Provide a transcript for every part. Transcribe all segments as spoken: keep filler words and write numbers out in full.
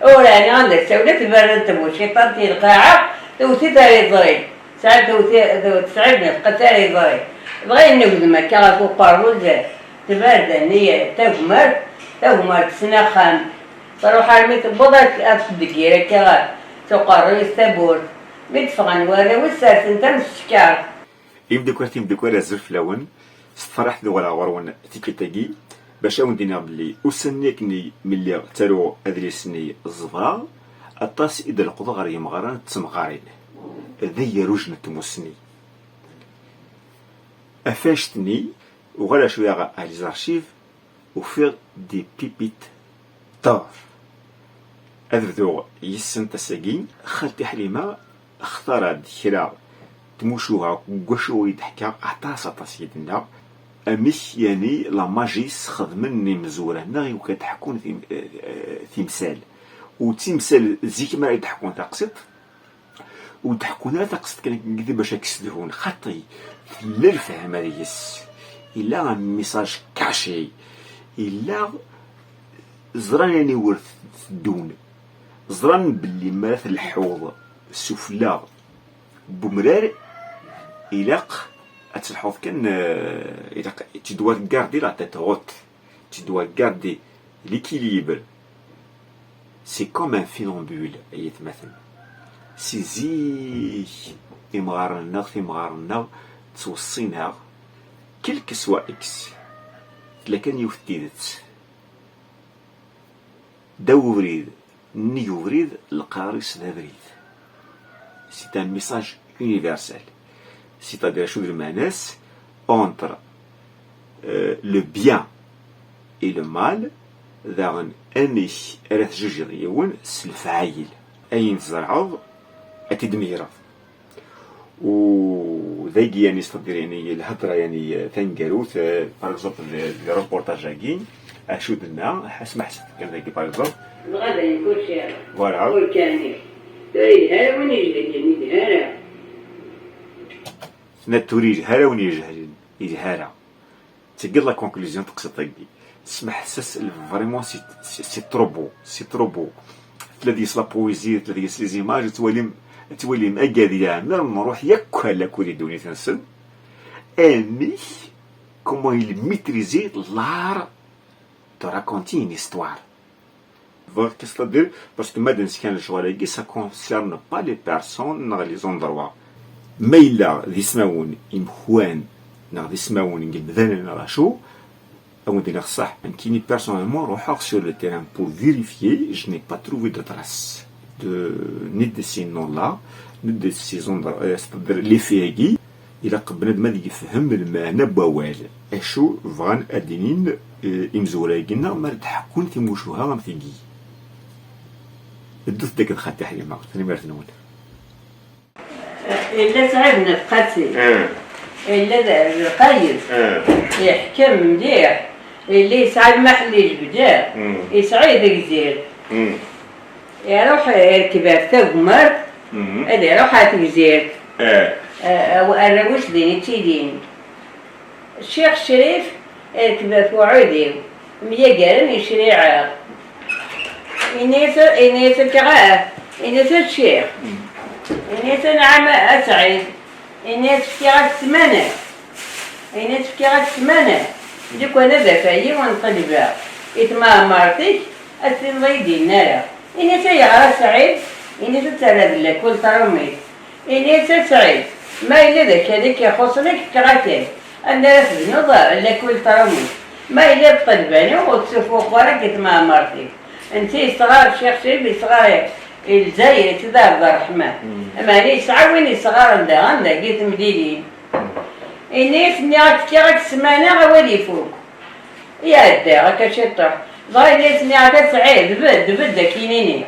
Ur ɛni anda tsawla tberren tbuciṭant i lqaɛa, tewwet-it ar iḍri. Tesɛa tewwet-, tesɛa tewwet-it ar iḍri. Dɣa yennegdem akka ɣef uqerru-s, tberda-nni tagmert, tagmert tessen axxam. Truḥ armi tewweḍ ad, ad tdeggir akka s uqerruy-is tawwurt. Mi d-ffɣen warraw-is sersen-t am tsekkart. Imeddukal, timeddukal, azul fell-awen. S tferḥt d-uɣaleɣ ɣur-wen tikkelt-agi, bac ad wen-d-iniɣ belli ussan-nni akken mi lliɣ ttaruɣ adlis-nni ẓebreɣ, aṭas i d-leqḍeɣ ɣer yemɣaren d temɣarin. D agerruj n tmussni. Ɣef wannect-nni, uɣaleɣ cwiya ɣer les archives, ufiɣ des pépites d'or. Ad bduɣ yis-sent ass-agi. Xalti Ḥlima textar-d kra n tmucuha deg wacu i d-teḥka, aṭas, aṭas i d-tenna. Amek, yani, la magie sxedmen imezwura-nneɣ i wakken ad ḥkun tim-, eh, timsal. U d timsal zik mi ara d-ḥkun taqsiṭ, ur d-ḥekkun ara taqsiṭ kan akken bac ad k-ssedhun, xaṭi, tella lefhama deg-s, yella un message caché, yella, ẓran aniwer teddun, ẓran belli mi ara tleḥḥuḍ sufella n umrar, ilaq ad telḥuḍ kan, eh, ilaq, tu dois garder la tête haute, tu dois garder l'équilibre. C'est comme un funambule, ay atmaten. Si zik, imɣaren-nneɣ, timɣar-nneɣ, ttweṣṣin-aɣ, quel que soit X, tella kan yiwet n tidet. Ddaw ubrid, nnig ubrid, leqrar-is d abrid. C'est un message universel. C'est-à-dire, acu d lmeɛna-s, entre, euh, le bien et le mal, daɣen amek ara tjujiḍ yiwen s lefɛayel. Ayen tzerɛeḍ, ad t-id-tmegreḍ. U dagi, yani, c'est-à-dire, yani, lhedra, yani, taneggarut, euh, par exemple, le, le reportage-agi, acu d-tenna, asma ḥseb kan dagi, par exemple. Dɣa d ayen kulci ara. Voilà. Ur kan-, ur yelha ara win ijehlen, yelha ara. Tenna-d ur yelha ara win ijehlen, yelha ara. Tagi la conclusion n teqsiṭ-agi. Smeḥsas, vraiment, c'est, c'est, c'est trop beau, c'est trop beau. Tella deg-s la poésie, tella deg-s les images, ad twalim, ad twalim agad yeɛmer, nruḥ yakk ar lakul i ddunit-nsen. Amek, comment il maîtrisait l'art de raconter une histoire. Bɣiɣ, c'est-à-dire, parce que ma d-neskan lecɣal-agi, ça concerne pas les personnes neɣ les endroits. Ma yella d ismawen imekwan neɣ d ismawen n yemdanen neɣ acu, ad wen-d-iniɣ ṣṣeḥ. Nekkini, personnellement, ruḥeɣ sur le terrain pour vérifier, je n'ai pas trouvé de trace de, ni de ces noms-là, ni de ces endroits, euh, c'est-à-dire les faits-agi. Ilaq bnadem ad yefhem lmeɛna n wawal, acu bɣan ad d-inin, eh, imezwura-agi-nneɣ mi ara d-ḥekkun timucuha am tigi. Ddut-d akked xalti Ḥlima, tanemmirt-nwen. Yella Sɛid n At Qasi. Eh. Yella d, d lqayed. Eh. Yeḥkem mliḥ. Yella yesɛa lmaḥel ijebder. Mm. Yesɛa i Tegzirt. Mm. Iruḥ, irkeb ɣef tagmert, mhm, ad iruḥ ɣer Tegzirt. Eh. Eh, aw-, arraw-is din i ttilin. Ccix Crif irkeb ɣef uɛudiw, myagaren i ccariɛa. Ini-as, ini-as akka, ah, ini-as a ccix. Mm. Ini-as anɛam a Sɛid. Ini-as fkiɣ-ak ssmana. Ini-as fkiɣ-ak ssmana. Lukan ad afaɣ yiwen n ṭṭelba i tmeɛmert-ik, ad tiniḍ ur yi-d-yenni ara. Ini-as ayɣer a Sɛid? Ini-as ad terreḍ lakul tṛumit. Ini-as a Sɛid, ma yella d akal i k-ixuṣṣen, ad k-fkeɣ akal. Anda ara tebnuḍ lakul tṛumit? Ma yella d ṭṭelba-nni ur tessufuɣ ara deg tmeɛmert-ik. Netta yesɣar, Ccix Crif yesɣar i Lezzayer, i Sidi Ɛebderreḥman. Mm. Meɛna yesɛa win yesɣaren daɣen dagi timlilin. Ini-as, nniɣ-ak, fkiɣ-ak ssmana, awal ifuk. Iɛedda akka ciṭuḥ. Dɣa ini-as, nniɣ-ak a Sɛid, bedd, bedd akkin-ini.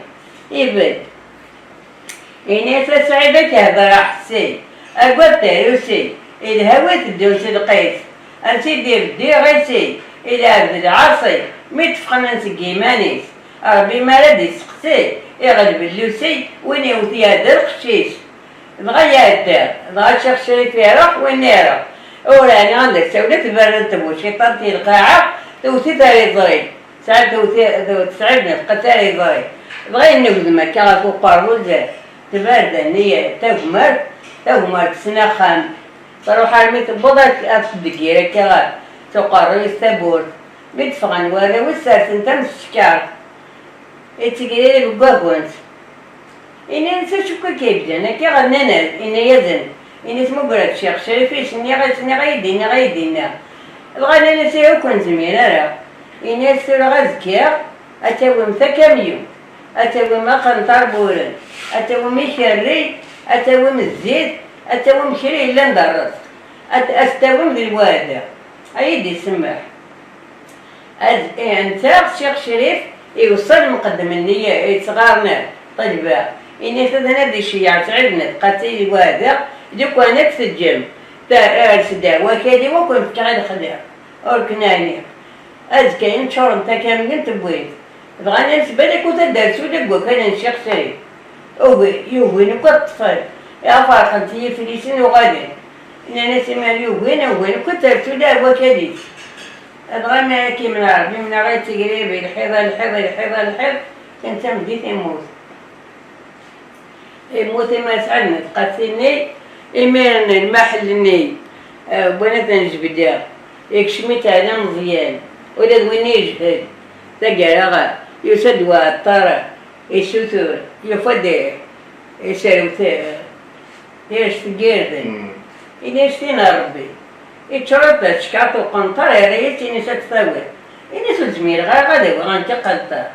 Ibedd. Ini-as a Sɛid, ad k-hder aḥessi. Agad tarusi. Ilha wi teddun s lqis. Ansi d-ibeddi iɣisi, ilɛeb d lɛaṣi, mi d-ffɣen seg yiman-is. Ṛebbi mi ara d-isteqsi, iɣleb llusi, win iwet iɛedda lqecc-is. Dɣa iɛedda, dɣa Ccix Crif iṛuḥ, winna iṛuḥ. Ur ɛni anda tsawla tberren tbuciṭant i lqaɛa, tewwet-it ar iḍri. Tesɛa tewwet-, tewwet-, tesɛa lqaɛa ar iḍri. Dɣa yennegdem akka ɣef uqerru-s, tberda-nni tagmert, tagmert tessen axxam, truḥ armi tewweḍ ad, ad tdeggir akka ɣef uqerru-s tawwurt. Mi d-ffɣen warraw-is, sersen-t am tsekkart, ittegrir deg wagens. Ini-as: "Acu akka k-yebdan akka?" Nnan-as, ini-asen, ini-as: "Mugger-d Ccix Crif, i s-nniɣ, i s-nniɣ, ay d-inniɣ, ay d-inniɣ." Dɣa nnan-as: "Ihi ur ken-zmir ara." Ini-as: "Tura azekka ad tawim takamyun, ad tawim aqenṭar n wuren, ad tawim ikerri, ad tawim zzit, ad tawim kra yellan d rrezq, ad, ad t-tawim di lweɛda." Ay d-isemmeḥ. Ad, eh, netta Ccix Crif iweṣṣa lmuqeddem-nni yettɣaren Ṭelba, ini-as ad, ad iceyyeɛ Sɛid n Tqatil lweɛda, lukan ad t-teǧǧem, ta-, ers-d wakali-w ad ken-fkeɣ i lexla, ur ken-ɛniɣ. Azekka-yin ččurent takamyun tewwin-t. Dɣa nnan-as: "Balak ur d-tersu ula deg wakal n Ccix Crif." Ugin, yugin akk ad ṭṭfen. Iɣ ferqent yiflisen uɣalen. Nnan-as: "Imir yugin, ugin akk ad tersu ula deg wakal-is." Dɣa mi ara k-imneɛ Ṛebbi, imneɛ ɣer ttegrib, lḥiḍ, lḥiḍ, lḥiḍ, lḥiḍ, kan d tameddit immut. Immut imir Sɛid n Tqatil-nni, imiren lmaḥell-nni, eh, wwan ad ten-jebdeɣ, ikcem-itt Ɛli Meẓyan, ula d win yejhed. Taggara, yusa-d Uɛeṭṭar, isutur, yufa-d, eh, iserwet, eh, tirect n yirden. Mm. Ini-as: "Tin n Ṛebbi." Iččur-d tacekkart uqenṭar, yerra-yas, ini-as: "Ad t-tawiḍ." Ini-as: "Ur zmireɣ ara ad awiɣ nekk aqenṭar."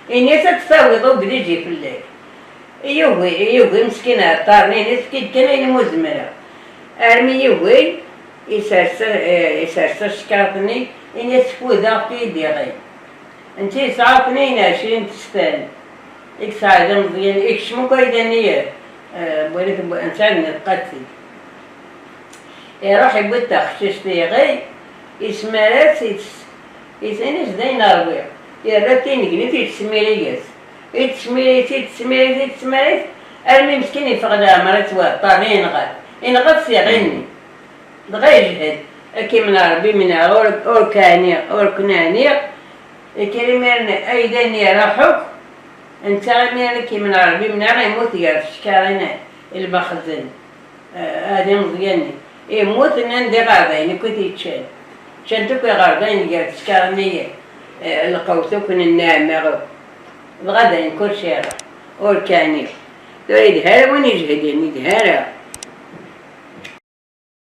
Ini-as: "Ad t-tawiḍ, obliji fell-ak." Yugi, yugi meskin Ɛeṭṭar-nni, ini-as: "Efk-iyi-d kan ayen umi zemreɣ." Armi yugi, isers, eh, isers tacekkart-nni, ini-as: "Ffudeɣ, efk-iyi-d iɣil." Netta yesɛa tnin ɛecrin testan. I yesɛa d ameẓyan, ikcem akk ayla-nni, eh, wali tewwa-, netta n Tqatil. Iruḥ yewwi-d taqcict iɣi, ismar-as, is-, is-, ini-as: "D ayen ṛwiɣ." Yerra tinnegnit, yettsemmir-as. Yettsemmir-as, yettsemmir-as, yettsemmir-as, armi meskin yeffeɣ leɛmer-is Uɛeṭṭar, yenɣa-t. Yenɣa-t s iɣi-nni. Dɣa yejhed, ad k-imneɛ Ṛebbi, imneɛ, ur, ur k-ɛniɣ, ur ken-ɛniɣ. Ikker imiren ayla-nni iruḥ akk, netta imiren ad k-imneɛ Ṛebbi, imneɛ, immut gar tcekkarin, lmexzen, eh, ad imeẓyan-nni. Immut, nnan d iɣerdayen akk i t-yeččan. Ččan-t akk iɣerdayen gar tcekkarin-nni, eh, lqewt akk n nneɛma akk. Dɣa dayen kulci iruḥ, ur k-ɛniɣ. Tura yedha ara win ijehden, yedha ara.